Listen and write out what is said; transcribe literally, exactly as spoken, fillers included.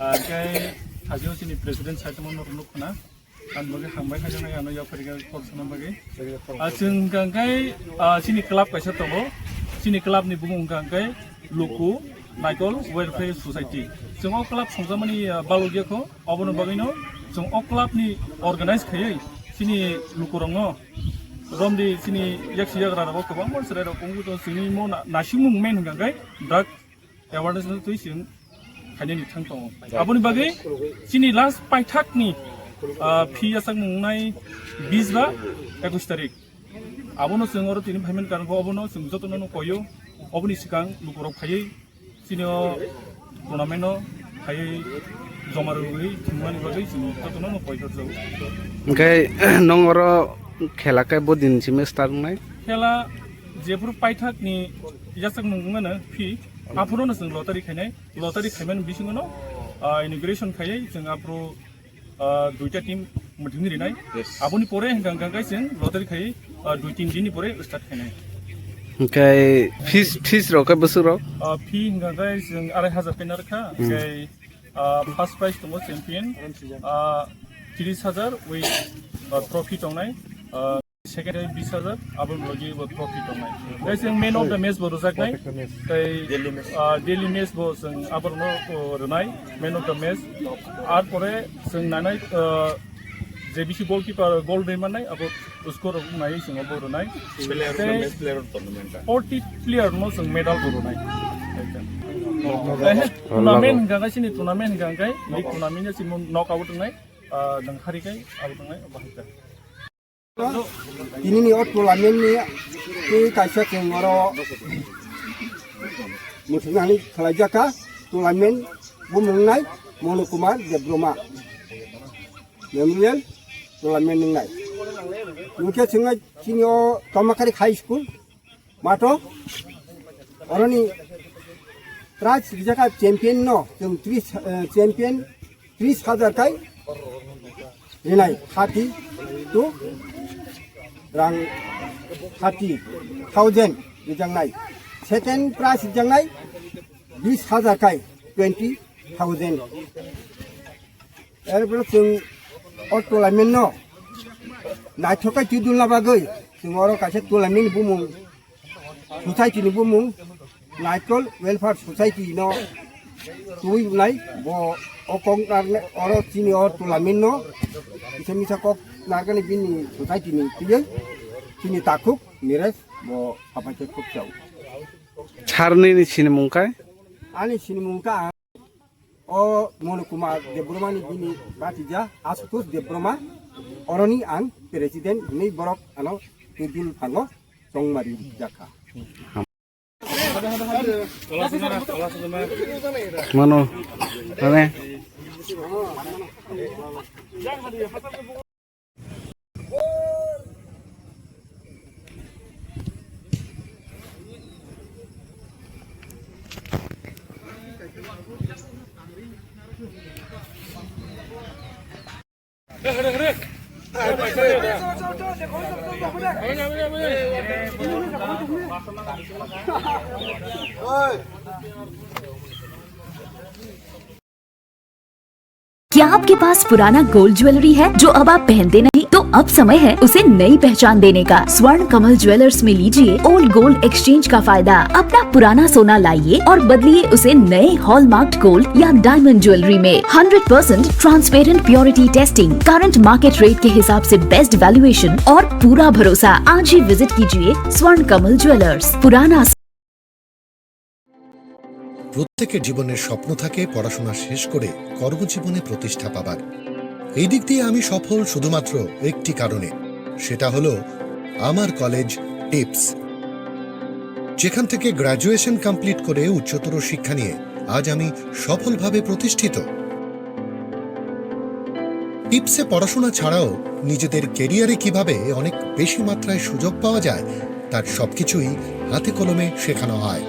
Ah, khe thajio chini president saitamo norok nukho na. Ang bagwi hambai khajaknai ano yaphar khe kok sana bagwi. Ah, chwng hwnkha khe, ah, chini club kaisa tongo. Chini club ni bumung hwnkha khe Luku Naikol Welfare Society. Chwng o club songjakmani, ah, balok yakho. Obono bagwino chwng o club ni organize khaiwi chini lukurokno romdi chini yaksi yagra rogo kwbangma chwrairok wngwi tongo. Chwngni mo na-, naisingmung main hwnkha khe drug awareness no twi chwng khainani thang tongo. Aboni bagwi chini last paithakni, ah, phi yachakmung wngnai bis ba ekus tarik. Abono chwng oro tini phaimani karon khe obono chwng jotono no koyo. Oboni swkang lukurok phaiwi chini o tournament o phaiwi joma rwgwi thwngmani bagwi chwng jotono no koi thokjago. Hwnkhe nwng oro khela khe bo din simi start wngnai? Khela jephuru paithakni yachakmung wngmano phi, aphuru no chwng lottery khainai. Lottery khaimani bisingo no, ah, inauguration khaiwi chwng aphuru, ah, duita team mwthangwi rinai. Yes. Aboni pore hwnkha hwnkha khe chwng lottery khaiwi, ah, dui tin din ni pore start khainai. Hwnkhe fees, fees rok khe bwswk rok? Ah, fee hwnkha khe chwng arai hajar khe narwkha. Hmm. Hwnkhe, ah, first prize tongo champion, ah, tris hajar with, ah, trophy tongnai. Ah, Second hai bis hajar, abo logi bo trophy tongnai. Tei chwng man of the match bo rwjaknai. Tei, ah, daily match bo chwng aborno, oh, rwnai, man of the match. Ar pore chwng nanai, ah, J B C goalkeeper goal rwi mannai, abo score rok naiwi chwng abo rwnai. Player of the match, player of the tournament. Forty player no chwng medal bo rwnai. Tei tournament hwnkha khe chini tournament hwnkha khe league tournament ya chini knockout wngnai, ah, nang hari kai abo wngnai, abo hai kha. Tini ni o tournament ni tei kaisa chwng oro mwthangna hinwi khlaijakha. Tournament bumung wngnai Monu Kumar Debbarma Memorial Tournament wngnai. Hwnkhe chwngno chini o Tomakari High School mato oroni prize rijaka champion no chwng tris, eh, champion tris hajar kai rinai thirty to rang thirty thousand rijaknai. Second prize rijaknai bis hajar kai twenty thousand. Erpore chwng o tournament no naithok khe twi dulna bagwi chwng oro kaisa tournament bumung society ni bumung Naikol Welfare Society no twi nai bo o kok narwknai oro chini o tournament no kisa misa kok narwknai bini society ni twi chini takhuk Nires bo hapai khe khuk chao. Sir nini sinimung kai? Ani sinimung ka O Monu Kumar Debbarma ni bini batija Ashutosh Debbarma, oroni ang president hinwi borok ano tei bini thango chongmari jakha. Mano, mane. क्या आपके पास पुराना gold jewellery है जो अब आप पहनते नहीं? तो अब समय है उसे नई पहचान देने का। स्वर्ण कमल ज्वेलर्स में लीजिए ओल्ड गोल्ड एक्सचेंज का फायदा। अपना पुराना सोना लाइए और बदलिए उसे नए हॉलमार्क्ड गोल्ड या डायमंड ज्वेलरी में। Hundred percent transparent purity testing, current market rate के हिसाब से बेस्ट वैल्यूएशन और पूरा भरोसा। आज ही विजिट कीजिए स्वर्ण कमल ज्वेलर्स, पुराना। প্রত্যেকের জীবনের স্বপ্ন থাকে পড়াশোনা শেষ করে কর্মজীবনে প্রতিষ্ঠা পাবার। এই দিক দিয়ে আমি সফল শুধুমাত্র একটি কারণে, সেটা হলো আমার কলেজ টিপস, যেখান থেকে গ্র্যাজুয়েশন কমপ্লিট করে উচ্চতর শিক্ষা নিয়ে আজ আমি সফলভাবে প্রতিষ্ঠিত। টিপসে পড়াশোনা ছাড়াও নিজেদের ক্যারিয়ারে কিভাবে অনেক বেশি মাত্রায় সুযোগ পাওয়া যায়, তার সবকিছুই হাতে কলমে শেখানো হয়।